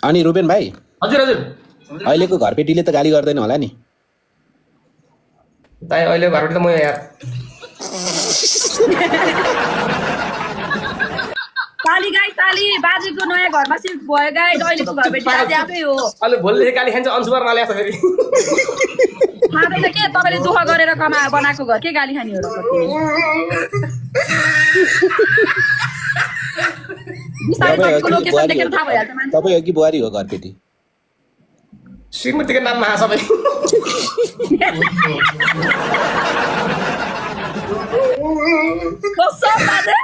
अनि रुबेन भाइ हजुर हजुर अहिलेको घरपेटीले त गाली गर्दैन होला नि ताई अहिले घरबाट त म यार ताली गाई ताली बाजेको नयाँ घरमा शिफ्ट भयो गाई अहिलेको घरपेटी बाजे आफै हो अहिले भोलि गाली खान्छ अंशुबार नल्याछ फेरि खाँदैन के तपाईँले दुःख गरेर बनाएको घर के गाली खाने हो र लोकेसन देखेर थाहा भइहाल्छ मान्छे तपाईँ हो कि बुहारी हो घरपेटी श्रीमतीको नाममा सबै कसम बाजे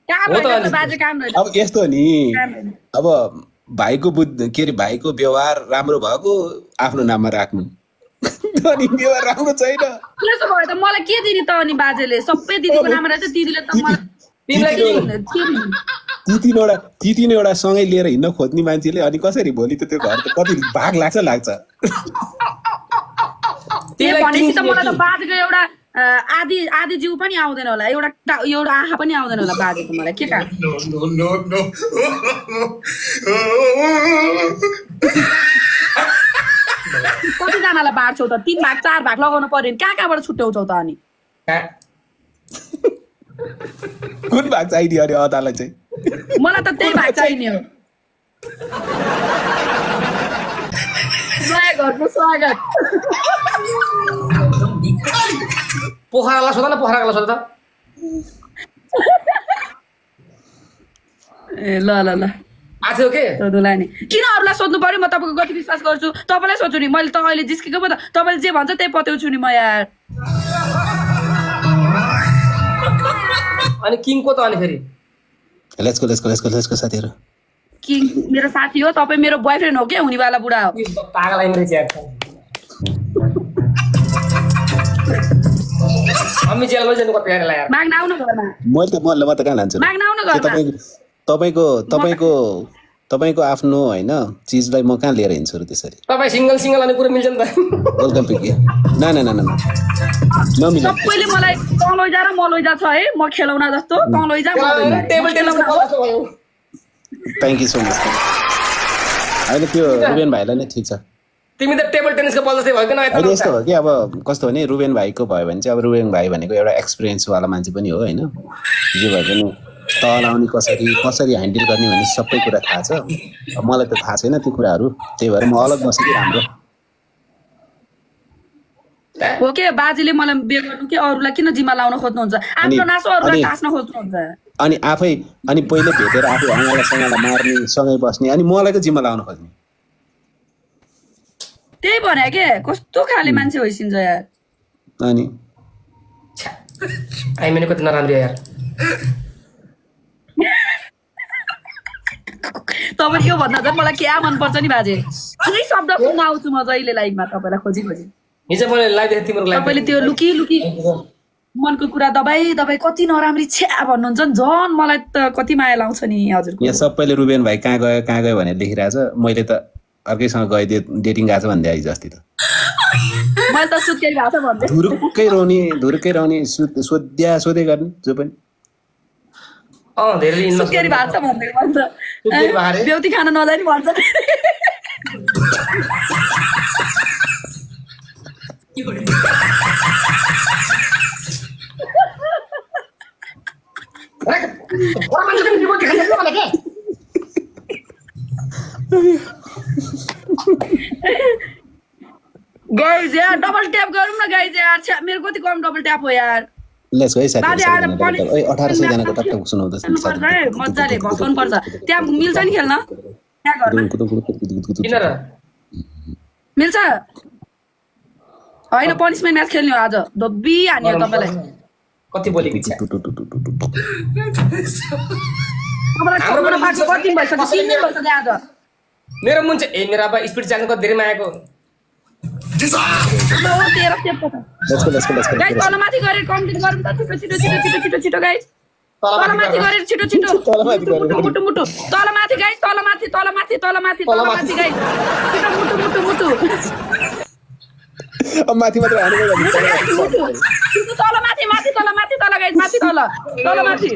काम रहेन बाजे काम रहेन अब यस्तो नि अब भाइको बुद्धि के अरे भाइको व्यवहार राम्रो भएको आफ्नो नाममा राख्नु अनि व्यवहार राम्रो छैन त्यसो भयो त मलाई के दिने त अनि बाजेले सबै दिदीको नाम रहेछ दिदीले त ती तीनवटा सँगै लिएर हिँड्न खोज्ने मान्छेले अनि कसरी भोलि त त्यो घर त कति भाग लाग्छ भनेपछि त मलाई त बाजेको एउटा आधी जिउ पनि आउँदैन होला एउटा आँखा पनि आउँदैन होला बाजेको मलाई के काम कतिजनालाई बाँड्छौ त 3 भाग 4 भाग लगाउनु पर्यो नि कहाँबाट छुट्याउँछौ त अनि कुन भाग चाहिने अरे अदालाई चाहिँ मलाई त त्यही भाग चाहिने हो नयाँ घरको स्वागत पोखरालाई सोध न पोखरालाई सोध त ए ल ल ल आथ्यो के सोधुला नि किन अरूलाई सोध्नु पर्यो म तपाईँको कति विश्वास गर्छु तपाईँलाई सोध्छु नि मैले त अहिले जिस्केको पो त तपाईँले जे भन्छ त्यही पत्याउँछु नि म यार अनि किङ को त अनि फेरि लेट्स गो साथीहरु किङ मेरो साथी हो तपाईँ मेरो बोयफ्रेन्ड हो के हुनेवाला बुढा हो पागल आइम रे यार अम्मी जेल लैजानु कति यार यार माग्न आउनु घरमा म त कहाँ लान्छु माग्न आउनु घरमा तपाईको आफ्नो हैन चीजलाई म कहाँ लिएर हिँड्छु र त्यसरी तपाई सिंगल अनि पुरै मिल्छ नि त वेलकम पिक न नमिल्छ सबैले मलाई तँ लैजा र म लैजा छ है म खेलाउन जस्तो तँ लैजा म table tennis thank you so much अहिले त्यो रुबेन भाइलाई नै ठीक छ तिमी त टेबल टेनिसको बल जस्तै भयो कि नयाँ अहिले यस्तो हो कि अब कस्तो भने रुबेन भाइको भयो भने चाहिँ अब रुबेन भाइ भनेको एउटा एक्सपिरियन्स वाला मान्छे पनि हो हैन जे भए पनि तल आउने कसरी ह्यान्डल गर्ने भन्ने सबै कुरा थाहा छ मलाई त थाहा छैन त्यो कुराहरू त्यही भएर म अलग बसेको राम्रो हो के बाजेले मलाई बिहे गर्नु कि अरूलाई किन जिम्मा लाउन खोज्नुहुन्छ आफ्नो नासो अरूलाई टास्न खोज्नुहुन्छ अनि पहिले भेटेर आफू सँगै मार्ने सँगै बस्ने अनि मलाई त जिम्मा लाउन खोज्ने त्यही भने के कस्तो खाले मान्छे होइसिन्छ यार अनि आइमेने कति नराम्रो यार तपाईँ यो भन्दा चाहिँ मलाई क्या मन पर्छ नि बाजे यही शब्द सुन्न आउँछु म जहिले लाइभमा तपाईँलाई खोजी हिजो मैले लाइभ देखेँ तिम्रो लाइभ तपाईँले त्यो लुकी मनको कुरा दबाई कति नराम्री छ्या भन्नुहुन्छ नि झन् मलाई त कति माया लाउँछ नि हजुर यहाँ सबैले रुबेन भाइ कहाँ गयो भनेर लेखिरहेछ मैले त अर्कैसँग गए डेटिङ गएको छ भन्दै आइज अस्ति त मैले त सुत्केरी भएको छ भन्दै धुरुकै रहने सोधे गर्ने जो पनि धेरै सुत्केरी भएको छ भन्दै भन्छ बेउती खान नजाने भन्छ गाइज यार डबल ट्याप गरौँ न गाइज यार मेरो कति कम डबल ट्याप हो यार लेट्स गो साथी 1800 जनाको टकटक सुनाउँदैछ मज्जाले भस्काउनु पर्छ त्यहाँ मिल्छ नि खेल्न त्यहाँ घरमा मिल्छ होइन पनिसमेन्ट म्याच खेल्ने हो आज धोबी हान्यो तपाईँलाई कति बोलेको छ कति भइसक्यो 3 दिन भइसक्यो आज मेरो मुन चाहिँ मेरो अब स्पिड च्यालेन्ज कति धेरै मागेको गाइस तलमाथि गरेर कम्प्लिट गरौँ त छिटो गाइस तलमाथि गरेर छिटो मुटु तलमाथि गाइस तलमाथि गाइस छिटो मुटु अब माथि मात्र हानेको तलमाथि तल गाइस माथि तलमाथि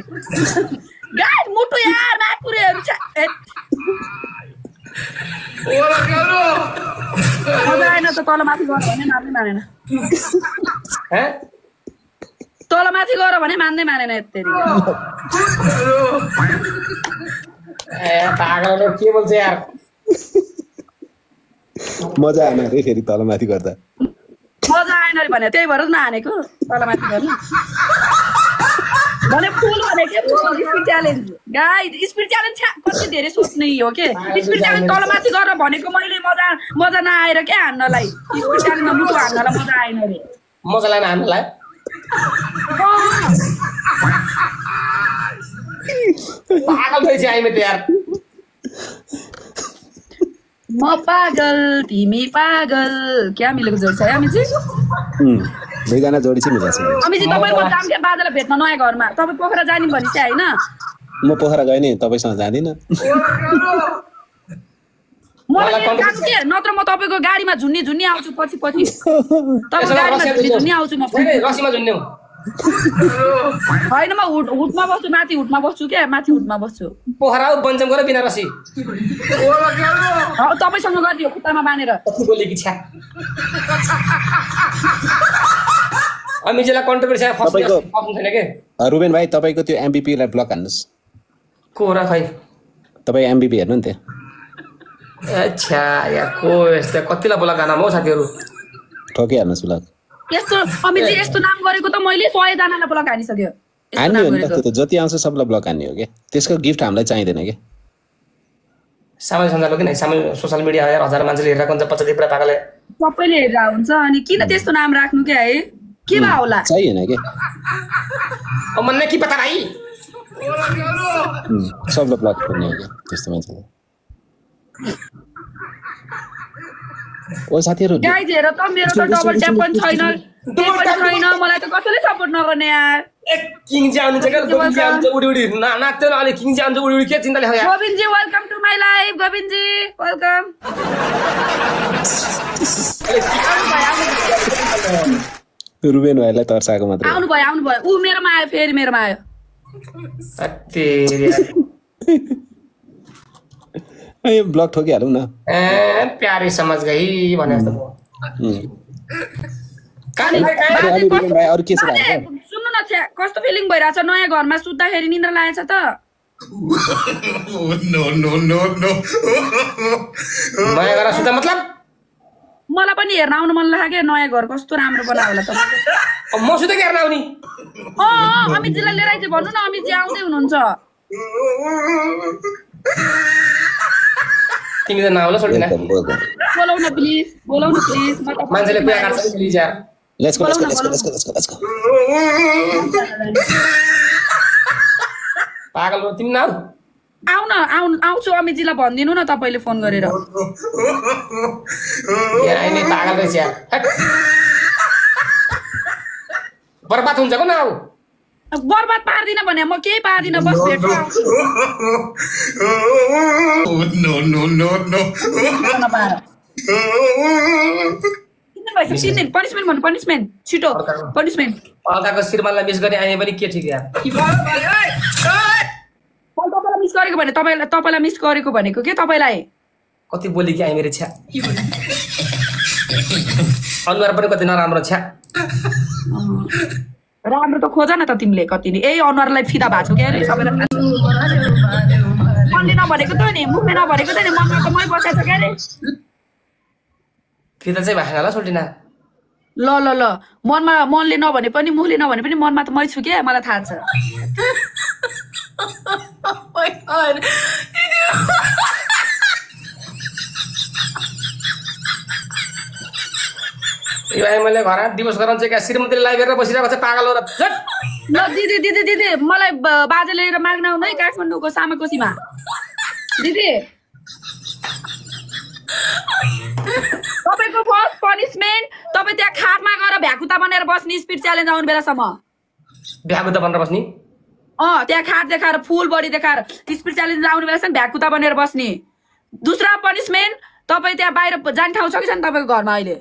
गाइस मुटु यार माकुरेहरु छ मजा आएन त तल माथि गर भने मान्दै मानेन तल माथि गर भने मान्दै मानेन यत्तेरी पागल के बोल्छ यार मजा आएन रे फेरि तल माथि गर्दा मजा आएन रे भने त्यही भएर नहानेको तल माथि गर्नु भने फुल भने के speed challenge guys speed challenge कति धेरै सोच्ने हो के स्पिड च्यालेन्ज तल माथि गर भनेको मैले मजा नआएर के हान्नलाई स्पिड च्यालेन्जमा मुटु हान्नलाई मजा आएन रे मजा लाग्न हान्नलाई पागल भएछ आइमे त यार म पागल तिमी पागल क्या मिलेको जोडी छ हामी चाहिँ दुईजना जोडी चाहिँ मिलेको छ हामी चाहिँ तपाईको जामके बाजालाई भेट्न नयाँ घरमा तपाईँ पोखरा जाने भने चाहिँ हैन म पोखरा गएँ नि तपाईसँग जाँदिन मलाई के नत्र म तपाईको गाडीमा झुन्नी आउँछु पछि तपाईको गाडीमा झुन्नी आउँछु म रसीमा झुन्न्यौ हैन म हुटमा बस्छु माथि हुटमा बस्छु के माथि हुटमा बस्छु पोखरा बन्जम गरे बिना रसी तपाईसँग गरिदियो खुट्टामा बानेर कति बोलेकी छ्या अमिजेला कन्ट्रोभर्सी तपाईको छैन के रुबेन भाइ तपाईको त्यो एमबीपी लाई ब्लक हान्नुस् को र खै तपाई एमबीपी हेर्नु नि त अच्छा यार को यस्तो कतिला बोला गाना हो साथीहरु ठोके हान्नुस् ब्लक यस्तो अमिजी यस्तो नाम गरेको त मैले 100 जनालाई ब्लक हानिसक्यो हान्नु हो नि त जति आउँछ सबलाई ब्लक हान्ने हो के त्यसको गिफ्ट हामीलाई चाहिदैन के सामाजिक सञ्जालको किन सामाजिक सोशल मिडिया यार हजार मान्छेले हेरेर हुन्छ 50 पुरा पागलले सबैले हेरेर हुन्छ अनि किन त्यस्तो नाम राख्नु के है के भा होला चाहिएन के ओ मन्ने की पता भाइ सबलाई ब्लक गर्ने हो के त्यस्तो मान्छेले ओ साथीहरु गाइज हेर त मेरो त डबल ट्याप पनि छैन मलाई त कसैले सपोर्ट नगर्ने यार किङ जी आउनु छ के गोविन्द जी आउनु उडी उडी नाच्दैन अलि किङ जी आउनु उडी उडी के चिन्ता लेख्यो यार Govind ji welcome to my life Govind ji welcome Ruben भाइलाई तर्साएको मात्र आउनु भयो उ मेरोमा आयो फेरि मेरोमा आयो तेरी ए ब्लक ठोकिहालौँ न ए प्यारी समझ गई भने जस्तो रुबेन भाइ अरु के छ सुन्नु न कस्तो फिलिङ भइराछ नयाँ घरमा सुत्दाखेरि निन्द्रा लागेछ त नो नयाँ घर सुत्दा मतलब मलाई पनि हेर्न आउनु मन लाग्यो नयाँ घर कस्तो राम्रो बनायो होला त म सुत्दा के हेर्न आउने अमितजीलाई लिएर आइज भन्नु न अमितजी आउँदै हुनुहुन्छ तिमी त नआउला सोल्टिना बोलाउन प्लिज मान्छेले कुरा काट्छ प्लिज यार लेट्स गो पागल हो तिमी नआउ आउँछु अमितजीलाई भनिदिनु न तपाईँले फोन गरेर यार आइने पागल रहेछ यार बर्बाद हुन्छ को नआउ बर्बाद पार्दिन भने म केही पार्दिन बस भेट्छु पनिसमेन्ट भन्नु पनिसमेन्ट छिटो पनिसमेन्ट अर्काको श्रीमानलाई मिस गर्ने आए पनि के ठिक यार तपाईँलाई मिस गरेको भने तपाईँलाई मिस गरेको भनेको के तपाईँलाई कति बोली कि आइ मेरो छ्या अनुहार पनि कति नराम्रो छ्या राम्रो त खोज न त तिमीले कति नि यही अनुहारलाई फिदा भएको छ क्या अरे सबैलाई थाहा छ मनले नभनेको त नि मुखले नभनेको त नि मनमा त मै बसेको छ क्या अरे फिदा चाहिँ भएन होला सोल्टिना ल मनले नभने पनि मुखले नभने पनि मनमा त मै छु क्या मलाई थाहा छ यो मैले घर डिभोर्स गराउँछ क्या श्रीमतीले लाइभ हेरेर बसिरहेको छ पागल हो र ल दिदी मलाई बाजे लिएर माग्न आउनु है काठमाडौँको सामाकोसीमा दिदी तपाईँको फर्स्ट पनिसमेन्ट तपाईँ त्यहाँ खाटमा गएर भ्याकुता बनेर बस्ने स्पिड च्यालेन्ज आउने बेलासम्म भ्याकुता बनेर बस्ने त्यहाँ खाट देखाएर फुल बडी देखाएर स्पिड च्यालेन्ज आउने बेलासम्म भ्याकुता बनेर बस्ने दोस्रो पनिसमेन्ट तपाईँ त्यहाँ बाहिर जाने ठाउँ छ कि छैन तपाईँको घरमा अहिले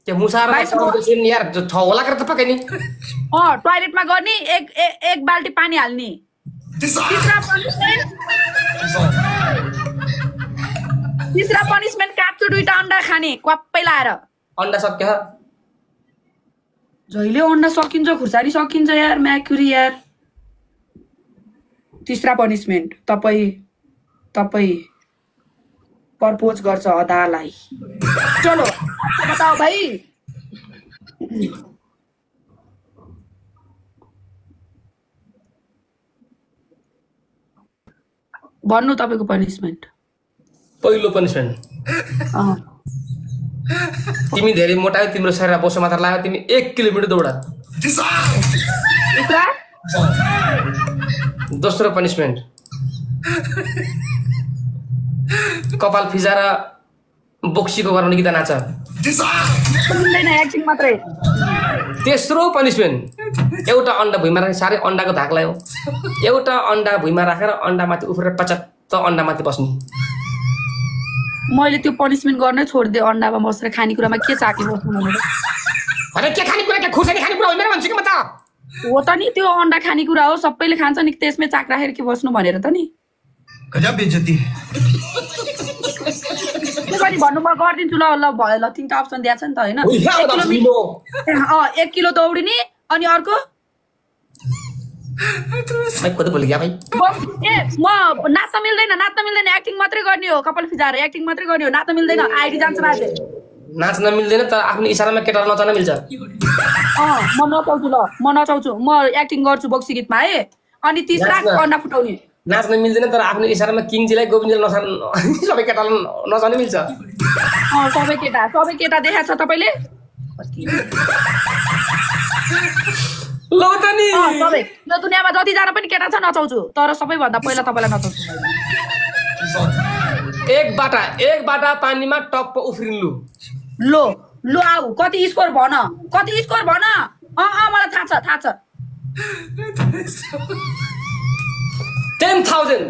त्यो मुसार यार छ होला के त पक्कै नि टोयलेटमा गर्ने एक बाल्टी पानी हाल्ने तीसरा पनिशमेन्ट काट्छु 2टा अन्डा खाने क्वाप्पै लाएर अन्डा सक्यो जहिले अन्डा सकिन्छ खुर्सानी सकिन्छ यार म्याक्युरी यार तीसरा पनिशमेन्ट तपाई प्रपोज गर्छ अदालाई चलो बताओ भाइ भन्नु तपाईको पनिशमेन्ट पहिलो पनिशमेन्ट तिमी धेरै मोटायो तिम्रो शरीरमा बोसो मात्र लाग्यो तिमी 1 किलोमिटर दौड दोस्रो पनिशमेन्ट कपाल फिजाएर बोक्सीको गराउने गीत नाच एक्टिङ मात्रै तेस्रो पनिशमेन्ट एउटा अन्डा भुइँमा राखेर सारै अन्डाको धाक लायो एउटा अन्डा भुइँमा राखेर अन्डा माथि उफ्रेर पचत्त अन्डा माथि बस्नु मैले त्यो पनिशमेन्ट गर्नै छोड्दिए अन्डामा बसेर खानेकुरामा के चाके बस्नु भनेर अरे के खानेकुरा के खुर्सानी खानेकुरा होइन भन्छु कि म त हो त नि त्यो अन्डा खानेकुरा हो सबैले खान्छ नि त्यसमै चाक राखेर के बस्नु भनेर त नि गजब बेइज्जती के गरी भन्नु म गरिदिन्छु ल ल भयो ल तीनटा अप्सन दिएको छ नि त हैन 1 किलो दौडिने अनि अर्को खुद भुल गया भाइ ए म नाच्न मिल्दैन एक्टिङ मात्रै गर्ने हो कपाल फिजाएर एक्टिङ मात्रै गर्ने हो नाच्न मिल्दैन आइडी जान्छ माथि नाच्न मिल्दैन तर आफ्नो इशारामा केटाले नचाउन मिल्छ म नचाउँछु म एक्टिङ गर्छु बक्सी गीतमा है अनि तीसरा अन्डा फुटाउने नाच्न मिल्दैन तर आफ्नो इशारामा किङजीलाई गोविन्दजीलाई नचाउन सबै केटाले नचाउन मिल्छ सबै केटा देखाछ तपाईले ल त नि सबै यो दुनियाँमा जति जना पनि केटा छ नचाउँछु तर सबैभन्दा पहिला तपाईलाई नचाउँछु एक बाटा पानीमा टप्प उफ्रिनु लो आऊ कति स्कोर भन मलाई थाहा छ 10,000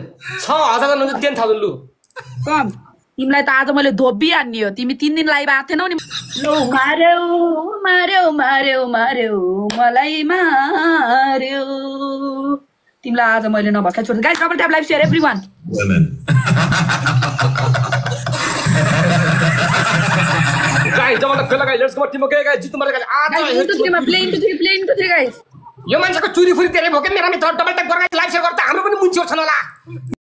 6,000 हुन्छ 10,000 लु कम तिमीलाई त आज मैले धोबी हान्ने हो तिमी 3 दिन लाइभ आएको थिएनौ नि लो मार्यो मलाई मार्यो तिमीलाई आज मैले नभस्लाई छोड्छु guys double tap live share everyone guys double tap खेला guys let's go team okay guys जित्नु पर्छ गाइस आज प्ले इन्टु 3 गाइस यो मान्छेको चुरी फुरी धेरै भयो के मेरा मित्र डबल ट्याप गरेर लाइभ शेयर गर्दा हाम्रो पनि मुन्ची छन् होला